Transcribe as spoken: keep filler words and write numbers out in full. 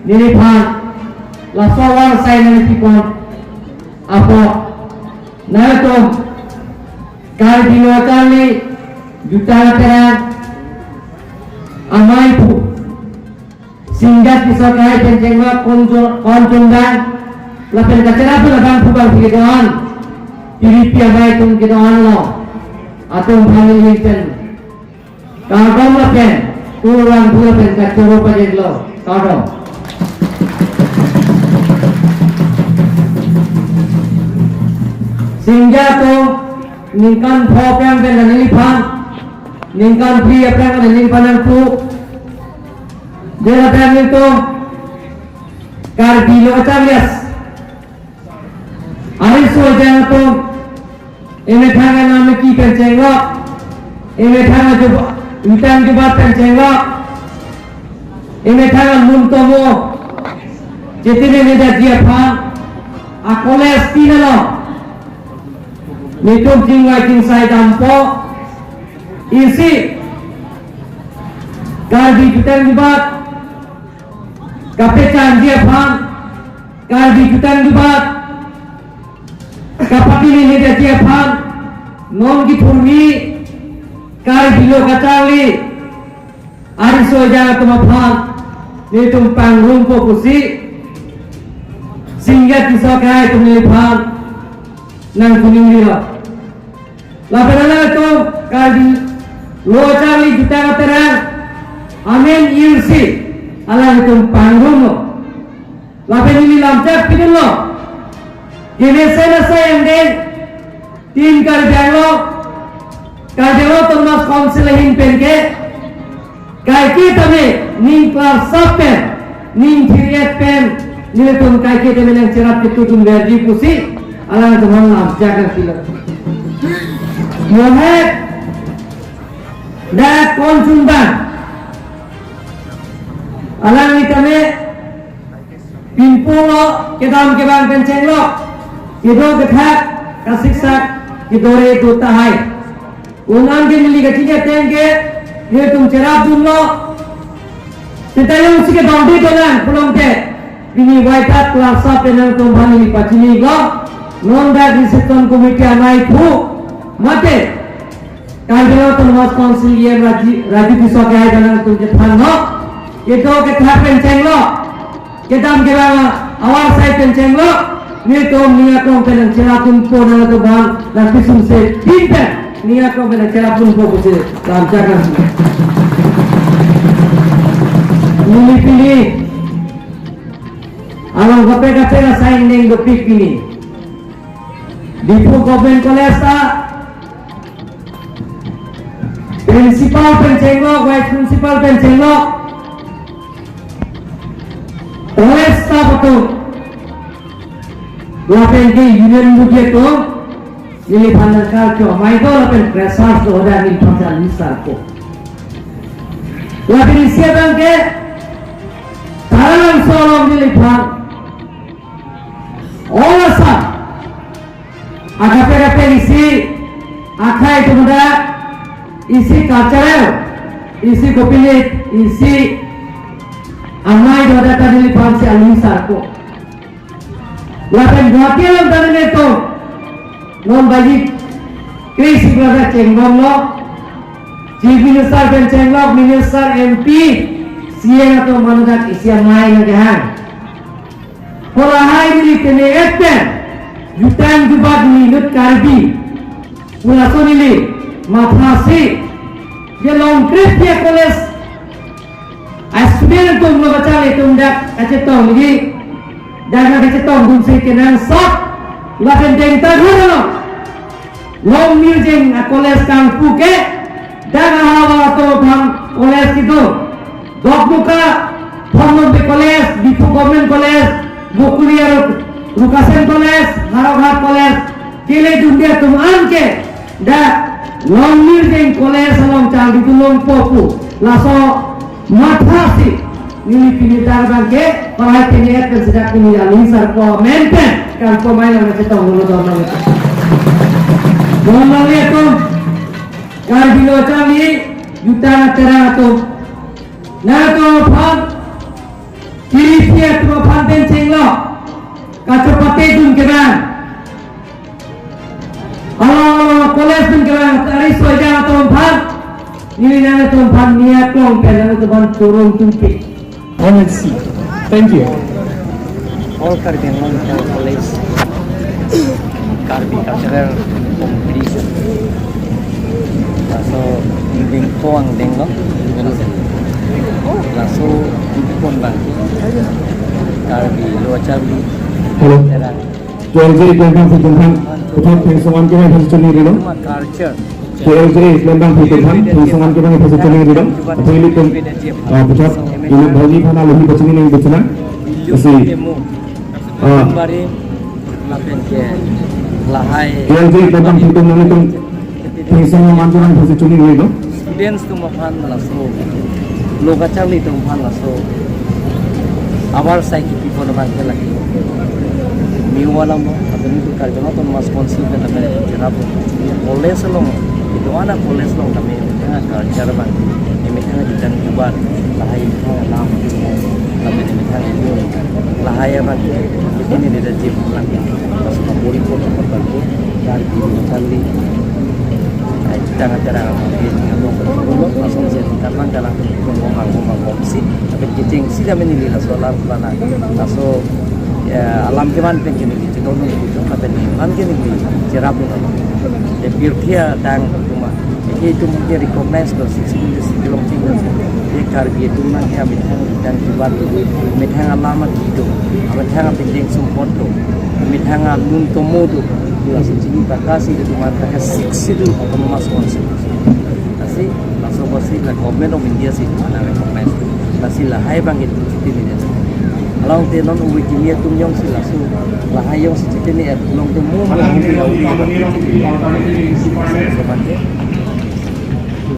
Neliphan laso avar asai nangpipon apot, nangtum Karbi Lo Charli Jutang Terang amei aphu Singja Tisso akehai pen chenglok Konchun, Konchunbang lapen kacherap abangphu abangphi kedo-an, piripi amei atum kedo-an lo, atum aphan neli pen kardom lapen kurang bula pen kachoro pajirlo. Kardom. Singja atum ningkan pho aphrang pen neliphan, ningkan phli aphrang neliphan nangpu. Jera pen nelitum Karbi Lo Charli ariso ajang atum, emethang anamiki pen chenglok, emethang ajuba-, jutang jubat pen chenglok, emethang amun tomo chetine medaji aphan a-college tin along nelitum chingvai chingsai dampo. Isi Karbi jutang jubat kapechanji aphan, Karbi jutang jubat kapakini medaji aphan, non kithurmi Karbi Lo Kacharli ariso ajang atum aphan nelitum pangrumpo pusi Singja Tisso akehai atum neliphan nangkuning lilo. Lapen alangtum Karbi Lo Charli Jutang Terang amen irsi alangtum pangrumlo. Lapen neli lamchak pidunlo. Kemesen asai angdeng, tin Karbi Anglong, Karbi Anglong Autonomous Council ahin pen ke kaiketa me ning klarsap pen, ning thir-et pen nelitum kaiketa me nangcherap ketudun verji pusi alangtum aphan lamchak nangpilo. Mohek dak Konchunbang, alangli tame pinpolo kedam kevang pen chenglok, kedo kethak, kasiksak, kedore do tahai. Unang ke neli kachini ateng ke nelitum cherapdunlo. Seta jongsi kedongdi dolang pulote, pini waithat klarsap pen nangtum aphan neli pachinilo. Non dak reception committee amei aphu mate Karbi Anglong Autonomous Council E M Raji-, Rajiv Tisso akehai pen nangtum chethanlo. Kedo kethak pen chenglok, kedam kevang avar asai pen chenglok, nelitum ning aklong pen nangcherapdunpo, nangtum aphan nangpisumse pin pen ning aklong pen nangcherapdunpo pusi lamchak nang. Neli pini along kaprek kaprek asai angdeng dopik pini. Diphu Government College ta principal pen chenglok, vice principal pen chenglok, college staff atum, lapen ke union body atum, neliphan nangkarcho amei do lapen freshers do, hadak neliphan chali sarpo. Lapen isi abang ke Taralangso along neliphan All Assam akaprek akaprek isi akhai atum dak, isi cultural, isi kopilit, isi amei do, hadak ta neliphan si alui sarpo. Lapen Guwahati along ta nelitum non baji kre-isi klase chengbomlo. Chief Minister pen chenglok, Minister, M P, C M atum mane dak isi amei nangkehang. Halahai neli tene-et pen jutang jubat neli inut Karbi pu laso neli mathasi, je Longkrimpi a-college a-student atum lo, bachale atum dak kachetong neli, dak nangkachetongdunsi kenangsot lapen dengta ghor along Longmirjeng a-college kangpu ke dak ahavar atum aphan college kedo. Dokmoka, Phongnumpe College, Diphu Government College, Bokulia Ruk-, Rukasen College, Howraghat College, keledunde atum an ke dak Longmirjeng College along changdidun longpo pu laso mathasi neli pini dak abang ke, palai pini et pen sejak pini alui sarpo amen pen, kan pemain nangchetonglo, don nang. Don nang atum, Karbi Lo Charli Jutang Terang atum, nangtum aphan kiri pi Neli nanglitum aphan nia klong pen nanglitum aphan choro tumpi. Honestly. Thank you. All Karbi Anglong College Karbi Cultural Competition. Laso ingdeng ko angdeng lo. Laso ingdeng pon bang. Karbi Lower Charli. Hello. Era. K L J Klembang Phitungphan, puthot Thengsong An Kemai aphan choningri lo. Culture. K L J Klembang Phitungphan, Thengsong An Kemai aphan choningri lo. Aphi ilitum, ah, puthot, ilu bhoni aphan alohi pachini ning bichana. Asi, ah, Barim, lapen ke lahai. K L J Klembang Phitung nanglitum Thengsong An Kemai aphan choningri lo. Students atum aphan laso, Lower Charli atum aphan laso, abar sai kipi pon abang ke lagi. Miwa lamo, atau itu Karbi Anglong Autonomous Council kan kami cerap. College along, itu anak college along kami tengah culture bang, kami tengah di dan jubat, lahai tengah lam, kami ini tengah itu, lahai abang, ini di dan jim lagi. Laso kapori pon pon bang ke, Karbi Lower Charli. Ai, tang acara apa? Dia tinggal dong. Dong, langsung saya tingkat lang, kalang, dong, bang, bang, bang, bang, si. Tapi kecing, si kami neli laso alam, mana? Laso, ya, alam keman pen kami neli, cedon neli, cedon kami neli, man kami neli, cerap neli. Ya, pirthia tang, cuma. Jadi itu mungkin recognize lo, si, si, si, belong tinggal. Ya, Karbi itu nang, ya, methang, dan kibat, methang alam itu, methang apa yang sumpot lo, methang alun tomo tu, laso chini baka si itu, cuma baka six itu, Autonomous Council. Lasi, laso basi la Government of India si mana recognize. Lasi lahai bang itu cuti ni dia. Along te non uwi kini atum jongsi laso, lahai jongsi cuti ni along te mo mo mo mo mo. Laso bang ke.